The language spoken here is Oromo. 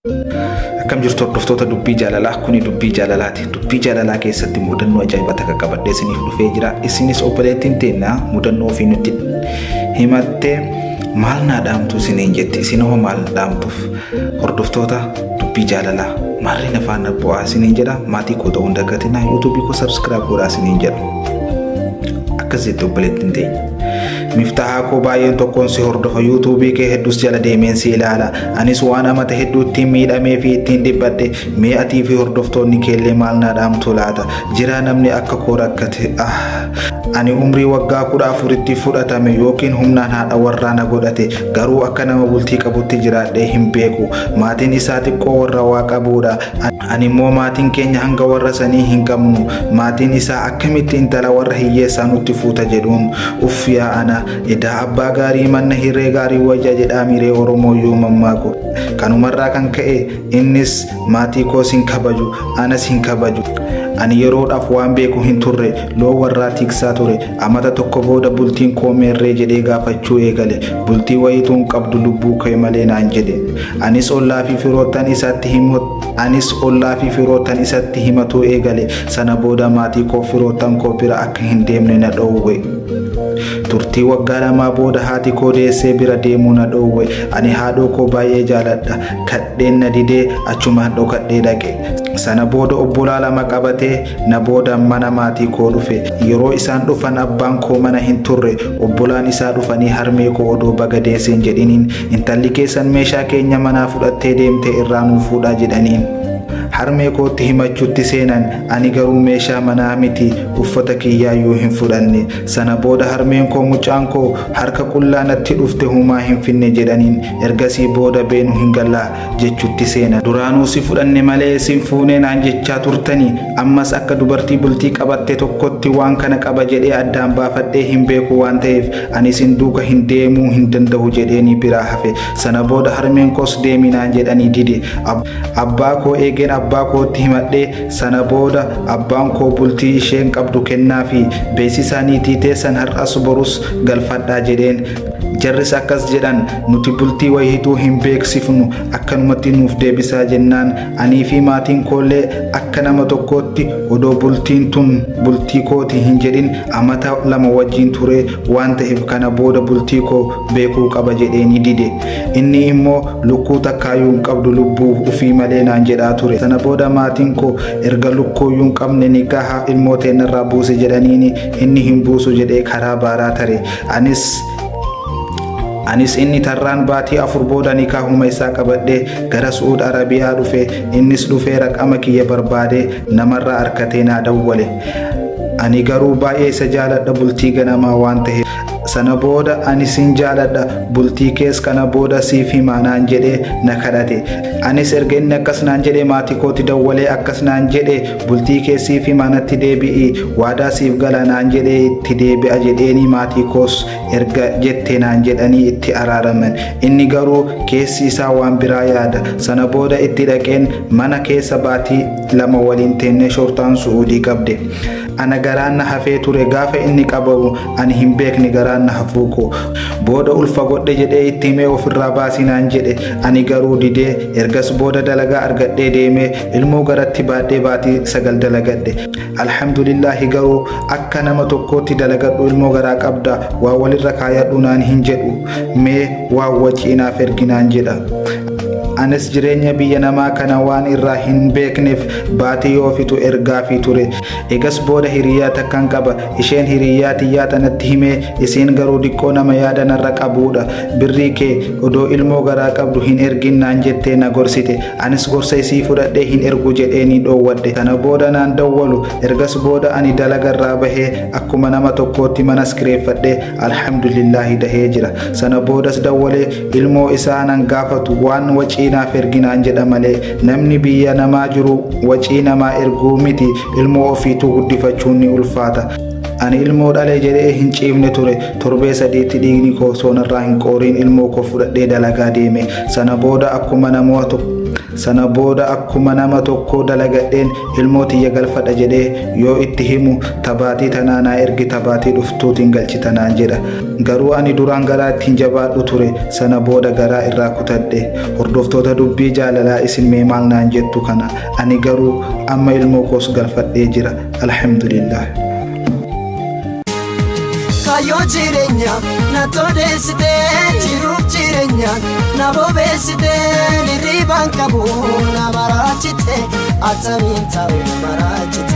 Akkam jirtu hordoftoota dubbii jaalalaa? Kuni dubbii jaalalaati. Dubbii jaalalaa keessatti mudannoo ajaa'ibaa takka qabadhee isiniif dhufee jira. Isinis obboleettiin teenna mudannoo ofii nutti himattee maal naa dhaamtu isiniin jetti. Isin hoo maal dhaamtuuf? Hordoftoota dubbii jaalalaa, maarree na faana bu'aa isiniin jedha. Maatii koo ta'uu hin dagatinaa. Yuutuubii koo subscribe godhaa isiniin jedha. Akkas jette obboleettiin teenya. Miftaahaa koo, baay'een tokkoon si hordofa. Yuutuubii kee hedduus jala deemeen si ilaala. Anis waan amata hedduu ittiin miidhamee fi ittiin dhiphadhe. Mee atii fi hordoftoonni keellee maal naa dhaamtu laata? Jiraa namni akka koo rakkate? Ah. Ani umrii waggaa 14tti fudhatame yookiin humnaan haadha warraa na godhate. Garuu akka nama bultii qabutti jiraadhee hin beeku. Maatiin isaa xiqqoo warra waa qabuudha. Ani immoo maatiin keenya hanga warra sanii hin qabnu. Maatiin isaa akkamitti intala warra hiyyeessaa nutti fuuta jedhuun. Uff yaa ana, edaa abbaa gaarii manna hiree gaarii wayya jedhaa miiree Oromoo yoo mammaaku. Kanumarraa kan ka'e innis maatii koos hin kabaju, anas hin kabaju. Ani yeroodhaaf waan beeku hin turre, loon warraa tiksaa ture. Amata tokko booda bultiin koo meerree jedhee gaafachuu eegale. Bultii wayiituu hin qabdu lubbuu kee malee naan jedhe. Anis ollaa fi firoottan isatti himatuu eegale. Sana booda maatii koo firoottan koo bira akka hin deemne na dhoowwe. Turtii waggaa 2 booda haati koo deessee bira deemuu na dhoowwe. Ani haadhoo koo baay'ee jaaladha. Kadheen na didee achumaan dhokadhee dhaqe. Sana booda obbolaa lama qabatee na booda mana maatii koo dhufe. Yeroo isaan dhufan abbaan koo mana hin turre. Obbolaan isaa dhufanii harmee koo odoo baga deesse hin jedhiniin, intalli keessan meeshaa keenya manaa fudhattee deemte, irraa nuuf fuudhaa jedhaniin. Harmee kootti himachuutti seenan. Ani garuu meeshaa manaa miti uffata kiyyaayyuu hin fudhanne. Sana booda harmeen koo mucaan koo harka qullaa natti dhufte, humaa hin finne jedhaniin. Ergasii booda beenu hin gallaa jechuutti seenan. Duraanuu si fudhanne malee sin fuunee naan jechaa turtani. Ammas akka dubartii bultii qabatte tokkotti waan kana qaba jedhee addaan baafadhee hin beeku waan ta'eef ani isin duuka hin deemuu hin danda'u jedheeni biraa hafe. Sana booda harmeen koos deemi naan jedhanii dide. Abbaa koo eegeen abbaa kootti himadhee, sana booda abbaan koo bultii isheen qabdu kennaa fi beeksisaa niitii teessan har'as borus galfadhaa jedheen. Jarris akkas jedhan, nuti bultii wayiituu hin beeksifnu, akkanumatti nuuf deebisaa jennaan, anii fi maatiin koollee akka nama tokkootti odoo bultiin tun bultii kooti hin jedhin amata 2 wajjin ture waan ta'eef kana booda bultii koo beekuu qaba jedheeni dide. Inni immoo lukkuu takkaayyuu hin qabdu lubbuu ufii malee naan jedhaa ture. Sana booda maatiin koo erga lukkuuyyuu hin qabne nikaha ilmoo teennarraa buuse jedhaniini, inni hin buusu jedhee karaa baaraa tare. Anis inni tarraan baatii 4 booda nikaahuma isaa qabadhee gara Su'uud Arabiyaa dhufe. Innis dhufee raqama kiyya barbaadee namarraa arkatee naa dawwale. Ani garuu baay'ee isa jaaladha bultii ganamaa waan ta'eef. Sana booda ani sin jaaladha, bultii kees kana booda siif himaa naan jedhee na kadhate. Anis erga inni akkas naan jedhee maatii kooti dawwalee, akkas naan jedhe, bultii kee siif himaa natti deebi'i, waadaa siif gala naan jedhee itti deebi'a jedheeni, maatii koos erga jette naan jedhanii itti araaraman. Inni garuu keessi isaa waan biraa yaada. Sana booda itti dhaqeen mana keessa baatii 2 waliin teennee shortaan Su'uudii qabde. Ana garaan na hafee ture, gaafa inni qabamu ani hin beekne garaan na hafuu koo. Booda ulfa godhe jedhee itti himee ofirraa baasi naan jedhe. Ani garuu didee ergas booda dalagaa argadhee deemee ilmoo garatti baadhee baatii 9 dalagadhe. Alhamdulillaahi, garuu akka nama tokkootti dalagadhu, ilmoo garaa qabda, waa walirra kaayadhu naan hin jedhu. Mee waa wacii naaf ergi naan jedha. Anis jireenya biyya namaa kana waan irraa hin beekneef baatii yoo fixu ergaafii ture. Egas booda hiriyyaa takkan qaba. Isheen hiriyyaa tiyyaa tanatti himee, isiin garuu diqqoo nama yaada narra qabuudha. Birrii kee odoo ilmoo garaa qabdu hin ergin naan jettee na gorsite. Anis gorsa isii fudhadhee hin ergu jedheenii dhoowwadhe. Sana booda naan dawwalu. Ergas booda ani dalagarraa bahee akkuma nama tokkootti manas kireeffadhee alhamdulillaahi dahee jira. Sana boodas dawwalee ilmoo isaa nan gaafatu, waan wacii naaf ergi naan jedha malee. Namni biyya namaa jiru wacii namaa erguu miti ilmoo ofiituu guddifachuun ni ulfaata. Ani ilmoo dhalee jedhee hin ciifne ture. Torbee 3tti dhiigni koo osoo narraa hin qooriin ilmoo koo fudhadhee dalagaa deeme. Sana booda akkuma namoota Sana booda akkuma nama tokkoo dalagadheen ilmoo tiyya galfadha jedhee yoo itti himu ta baatii tanaa naa ergi ta baatii dhuftuutiin galchita naan jedha. Garuu ani duraan garaa itti hin jabaadhu ture sana booda garaa irraa kutadhe. Hordoftoota dubbii jaalalaa isin mee maal naan jettu kana ani garuu amma ilmoo koos galfadhee jira. Alhamdulillah. Kaayyoo jireenyaa na todeessite, jiruuf jireenyaan na bobeessite, hirribaan qabu na maraachite, attamiin ta'u na maraachite.